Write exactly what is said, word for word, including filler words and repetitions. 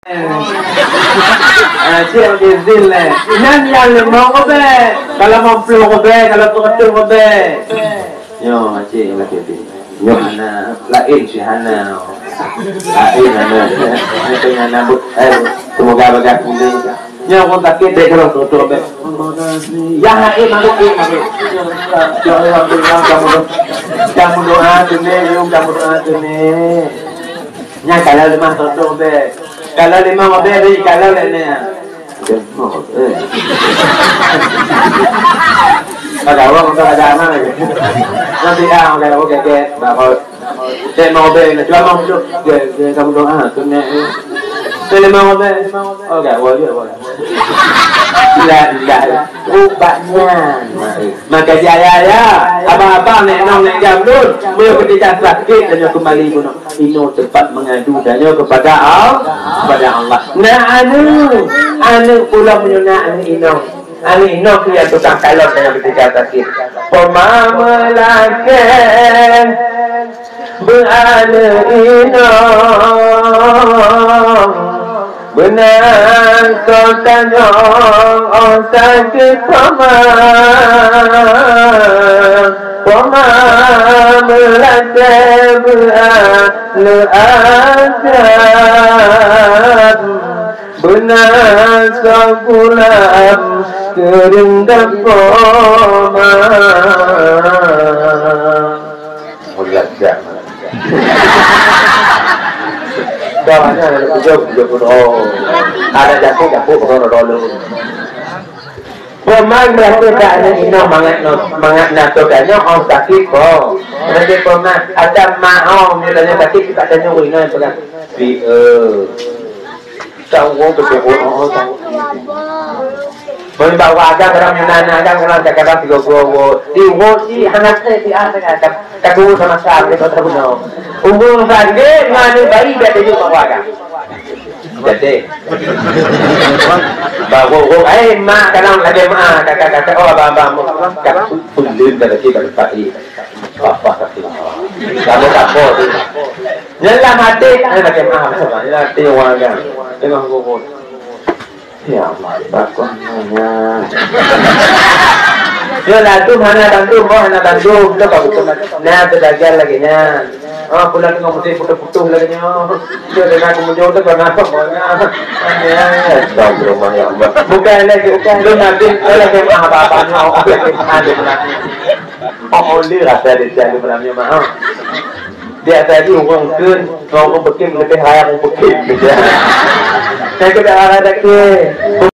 Ah, cek makai zil lé. Nyan nyang limong ribèe. Kalau limong ploh ribèe, kalau seratus ribèe. Nyoe, cek makai zil. Nyoe hana, laén si hana. Laén hana. Nyoe hana bu-, eh, semoga bagah pulih. Nyoe ureueng sakét dek kalau seratus ribèe. Nyang sakét mabuk, mabuk. Ya Allah, kamu doa, kamu doa, kamu doa, kamu doa. Nyan kalau limong seratus ribèe. Kalau limong ribèe, kalau lé nyan. Limong ribèe. Ada orang tu ada anak lagi. Nanti ah, ada orang kaget, bakal. Limong ribèe, cuma mau tu. Dia, dia kamu doa, tu ni. Limong ribèe. Oh, gak, wajib, wajib. Ilah, ilah. Ubat nyan. Maka jaya ya, abang-abang, nek nong, nek gamdun, meunyoe ketika sakit, tanyoe kembali bunoe. Inoe tempat mengadu tanyoe kepada Al-, kepada Allah. Nah, anu, anu pulang meunyoe na anu inoe. Anu inoe tu nyang tukang kalon tanyoe ketika sakit. Poma meulakèe beuaneuk inong. Beuna soe tanyong, oh sakét poma, poma meulakèe beuaneuk Adam. Beuna soe gulam keureundam poma. Mulia siap. Dah banyak ada tujuh, tujuh puluh. Oh. Ada jaku, jaku, baru dulu. Poma berarti tak ada inoe mangat no, mangat na soe tanyong, oh sakét po. Berarti poma ada ma, oh, misalnya sakét, kita tanyong inoe pegang. Pi, eh. Tahu betul, oh, tahu. Bagi bawa agam dalam nana agam dalam kadang tiga puluh. Di wo si hana saya di ada agam. Kaku sama-sama dia tak tahu no. Umur sakit mana bayi dah tunjuk bawa agam. Jadi. Bawa wo, eh, mak kadang lagi mak, kakak-kakak, oh, abang-abang, mak, kat pulun dah lagi pada pagi. Papa kata. Kamu tak apa tu. Nyan lam até, eh, makai maaf, sabar. Nyan até ureueng agam. Tengok gurut. Ya Allah, bakon nyan. Yo, lah tu hana bandum, oh, hana bandum. Tu baru tu. Nah, tu gagal lagi nyan. Oh, pulang tengok musim putus-putus lagi nyan. Tu dengan kemudian tu pernah apa nyan. Astagfirullah, ya Allah. Bukan lagi, bukan. Lu nanti, lu lagi maaf apa-apa nyan, oh, lagi maaf dia nanti. Oh, oleh rasa dia siap dia malam ni, maaf. Biasa lagi ureueng kheun, ngon ureueng peuking leubeh raya ureueng peuking. Saya kena raya dah ke.